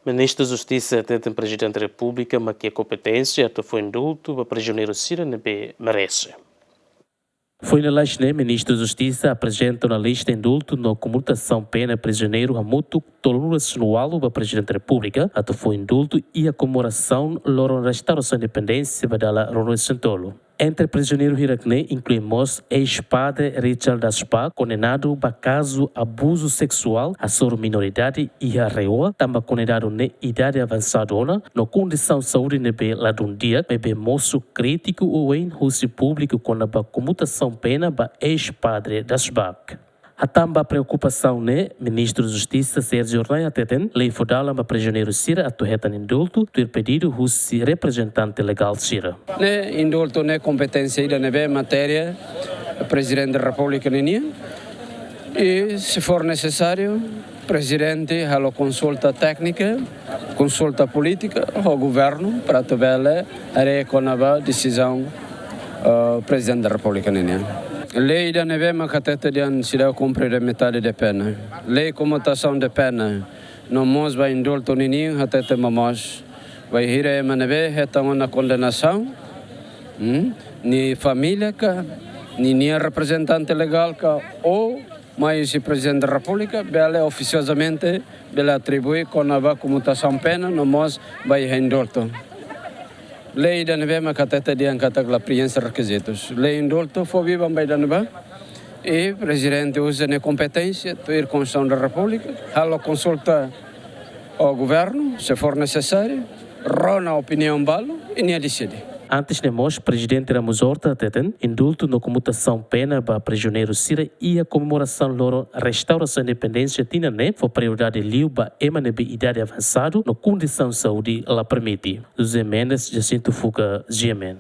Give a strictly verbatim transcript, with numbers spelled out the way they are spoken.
Ministru Justisa hateten Prezidente Repúblika mak iha kompeténsia atu fó indultu ba prizioneiru sira ne'ebé merese. Foin lalais ne'e, Ministru Justisa aprezenta ona lista indultu no komutasaun pena prizioneiru hamutuk tolunulu-resin-ualu ba Prezidente Repúblika atu fó indultu iha komemorasaun loron restaurasaun independénsia ba dala ruanulu-resin-tolu. Entre prizioneiru hirak ne'e inklui mós eis-padre Richard Daschbach, kondenadu ba kazu abuzu seksuál hasoru minoridade iha RAEOA, tanba kondenadu ne'e idade avansadu ona no kondisaun saúde ne'ebé ladún di'ak, maibé mosu krítiku oioin husi públiku kona-ba komutasaun pena ba eis-padre Daschbach. Hatán ba preokupasaun ne'e, Ministru Justisa Sérgio Hornai hateten, lei fó dalan ba prizioneiru sira atu hetan indultu, tuir pedidu husi reprezentante legál sira. Ne'e, indultu ne'e kompeténsia ida ne'ebé matéria Prezidente Repúblika ninian. I, se for nesesáriu, Prezidente halo konsulta téknika, konsulta polítika ho governu para atu bele haree kona-ba desizaun, eh, Prezidente Repúblika ninian. Lei ida ne'ebé mak hatete dehan seidauk kumpre de'it metade de pena. Lei komutasaun de pena, no mós ba indultu ninian hatete momoos. Bainhira ema ne'ebé hetan ona kondenasaun, hmm, nia família ka, nia, nia reprezentante legál ka, ou mai husi Prezidente Repúblika, bele ofisiozamente, bele atribui kona-ba komutasaun pena, no mós ba iha indultu. Lei ida ne'ebé mak hatete dehan katak la preenxe rekizitus. Lei indultu fó biban ba ida ne'ebá. I Prezidente uza nia kompeténsia, tuir Konstituisaun da Repúblika, halo konsulta ho governu, se for nesesáriu, rona opiniaun balu, i nia deside. Antes ne'e mós, Prezidente Ramos Horta hateten, indultu no komutasaun pena ba prizioneiru sira iha komemorasaun loron restaurasaun independénsia tinan ne'e, fó prioridade liu ba ema ne'ebé idade avansadu no kondisaun saúde la permite. José Mendes, Jacinto Fuca, G M N.